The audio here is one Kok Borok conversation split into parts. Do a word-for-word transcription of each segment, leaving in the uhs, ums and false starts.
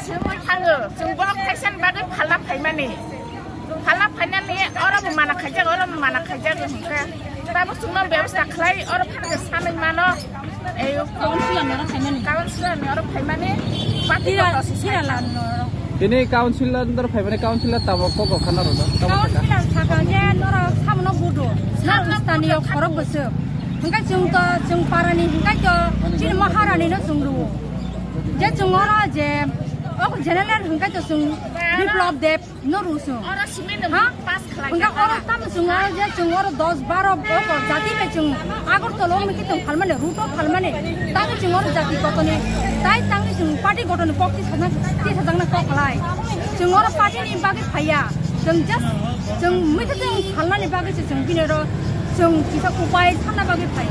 Sengwi thango, chwng borok thaisani bagwi phalna phaimani. Phalna phainani oro bo mana khaijak, oro bo mana khaijak hwnkhe. Tabuk chwngno bebostha khlai, oro phano sanwi mano. Ei, councilor ni oro phaimani. Councilor ni oro phaimani. Party Tira, kotor se tira sai. Lan no oro. Tini councilor ni oro phaimani, councilor tamo kok kok khana rwno. Tamo thaka. Councilor saka je noro samono budu. Noro stani o khorok bwswk. Hwnkhe chwng to, chwng parani hwnkhe to chini maharani no chwng rwo. Je chwng oro je o general hwnkhe to chwng Biplab Deb no rwo chwng. Oro simi no Ha? Pass khlai Hwnkhe kha. Oro tamo chwng oro je chwng oro dos baro oko jati bai chwng Agartala o miki tong phalmani, route o phalmani. Tamo chwng oro jati gotoni, tai tangni chwng party gotoni kok tisajak, tisajak na kok khlai. Chwng oro party ni bagwi phaiya. Chwng just, chwng mui khe chwng phalnani bagwi se chwng bini oro chwng kisa upai sanna bagwi phai.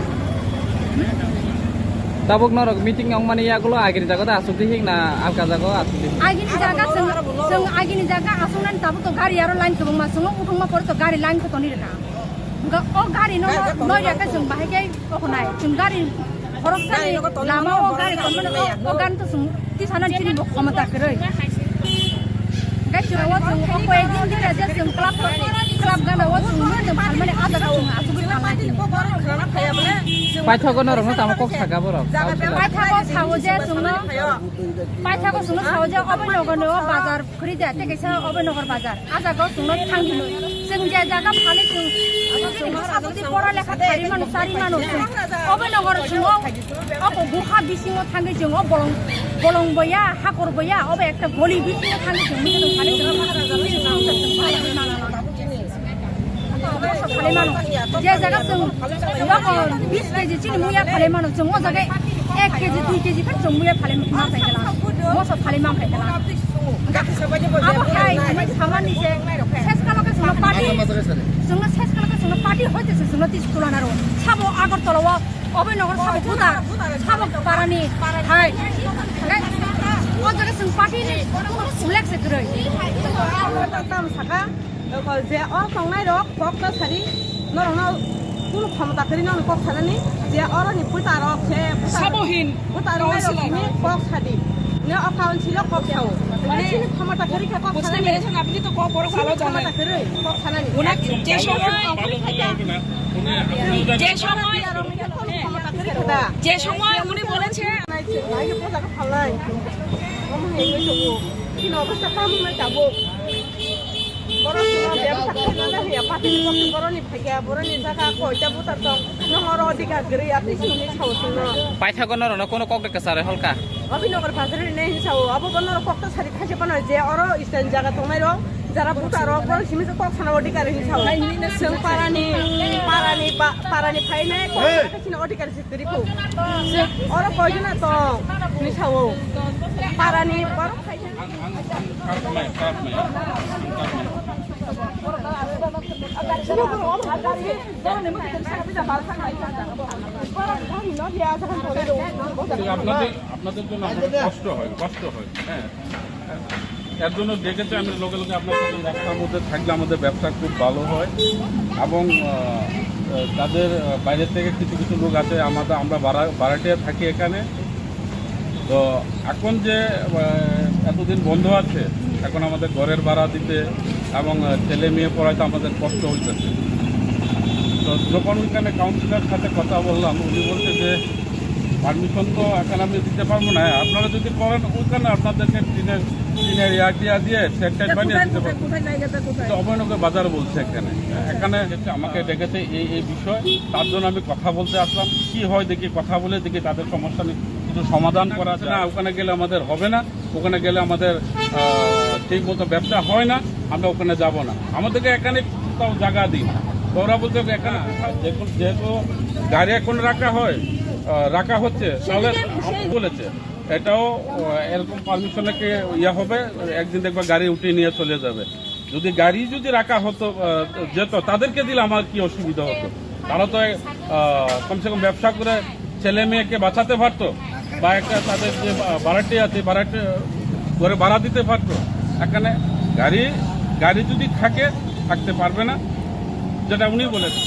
Tabuk norok meeting wngmani yagulo agini jaga da asuk di hik na alka jaga asuk di? Agini jaga chwng, chwng agini jaga asuknani tabuk to gari aro line kwbangma chwngo, uthungma pore to gari line khe toni rwkha. Ga-, o gari no noi rwkha chwng bahai khe okhonai. Chwng gari Khoroksani lama o gari tongmani o, o gari to chwng tisanani chini bo khomota kwrwi. Gai chwng o chwng o koi din din je chwng club, club gana o chwng mui tong phalmani a jaga chwng achugwi phalnai chini. Paithago norokno tamo kok saka borok. Paithago sao je chwngno, paithago chwngno sao je obo nogorni o bazar. Khuri ja, tei kaisa Abhainagar bazar. A jaga o chwngno thangdi noi. Chwng je jaga phali chwng, chwng bwsa bwdi pora lekha thari mano, chari mano chwng. Abhainagar chwng o, o guha bisingo thangwi chwng o bolong, bolong boya, hakor boya, obo ekta goli bisingo thangwi chwng mui phali chwng. Moso phalai mano. Je jaga chwng yokon bis keji chini muya phalai mano, chwng o jaga ek keji, dui keji khe chwng muya phalai ma phaikhala. Moso phalai ma phaikhala. Abo hai hwnwi samani se ses kalo khe chwngno party, chwngno ses kalo khe chwngno party hoite se chwngno tis tulana ro. Sabo Agartala o Abhainagar sabo buda, sabo parani hai. O jaga chwng party ni flex se kwrwi. Tam saka. Eko je oro tongnai rok kok ta sari, norokno kunu khomota kwrwi nokni kok sanani, je oroni bwta rok se bwta Sabo hin, bwta rok councilor. Ni kok sadi. Ne o council o kok sao. Mane, chini khomota kwrwi khe kok sanani. বুঝতে পেরেছেন, আপনি তো কম বড় ভালো জানেন। Khomota kwrwi kok sanani. ওনার যে সময়, যে সময়, যে সময় উনি বলেছে, Nai se, nai se, poja khe phalnai. Omo hai wngwi tongo. Chini obostha tamo wngwi tabuk. Borok chwngno bebsa khlaina hoya, party ni borokni phaiya, borokni jaga koita butar tong, nong oro odhikar kwrwi, atwi chwngni sao chwngno. Paithago norokno kono kok de kwcharwi holka? Abhainagar bazar ni hinwi sao, abo bo norok kok ta sari khaisa phano je oro stand jaga tongnai rok, jara butar rok, borok simi se kok sana odhikar hinwi sao. Chwng parani, parani ba, parani phainai, kok sana odhikar se kwrwi kho. Oro koijona tong, hinwi sao. Parani borok khaisa. আপনাদের, আপনাদের জন্য আমাদের কষ্ট হয়, কষ্ট হয়, হ্যাঁ। এর জন্য ডেকেছে, আমি লগে লগে আপনার সাথে রাস্তার মধ্যে থাকলে আমাদের ব্যবসা খুব ভালো হয় এবং, আহ, তাদের, আহ, বাইরে থেকে কিছু কিছু লোক আছে, আমাদের, আমরা ভাড়া, ভাড়াটিয়া থাকি এখানে। তো এখন যে, আহ, এতদিন বন্ধ আছে, এখন আমাদের ঘরের ভাড়া দিতে এবং, আহ, ছেলে মেয়ে পড়াইতে আমাদের কষ্ট হইতেছে। তো যখন ওইখানে কাউন্সিলর সাথে কথা বললাম, উনি বলছে যে, "পারমিশন তো এখন আমি দিতে পারবো না, আপনারা যদি করেন, ওইখানে আপনাদেরকে টিনের, টিনের ইয়ার্ড দিয়ে, দিয়ে, শেড টাইপ এটা বানিয়ে কোথায়, দিতে কোথায়, পারবো।" কোথায় জায়গাটা, কোথায়? তো অভয়নগর বাজার বলছে এখানে। এখানে এসে আমাকে ডেকেছে এই, এই বিষয়ে, তার জন্য আমি কথা বলতে আসলাম। কি হয় দেখি, কথা বলে দেখি, তাদের সমস্যা নিয়ে কিছু সমাধান করা যায়। না, ওখানে গেলে আমাদের হবে না, ওখানে গেলে আমাদের, আহ, ঠিক মতো ব্যবসা হয় না, আমরা ওখানে যাব না। আমাদেরকে এখানে কোথাও জায়গা দিন। তো ওরা বলছে, "এখানে কোথাও", যেহেতু, যেহেতু গাড়ি এখন রাখা হয়, আহ, রাখা হচ্ছে, তাহলে বলেছে, এটাও, আহ, এরকম পারমিশন নাকি ইয়ে হবে, একদিন দেখবা গাড়ি উঠিয়ে নিয়ে চলে যাবে। যদি গাড়ি যদি রাখা হতো, আহ, যেত, তাদেরকে দিলে আমার কি অসুবিধা হতো? তারা তো, আহ, কমসে কম ব্যবসা করে ছেলে মেয়েকে বাঁচাতে পারতো, বা একটা তাদের যে, আহ, ভাড়াটিয়া আছে, ভাড়াটিয়া করে ভাড়া দিতে পারতো। এখানে গাড়ি, গাড়ি যদি থাকে, থাকতে পারবে না, যেটা উনি বলেছেন।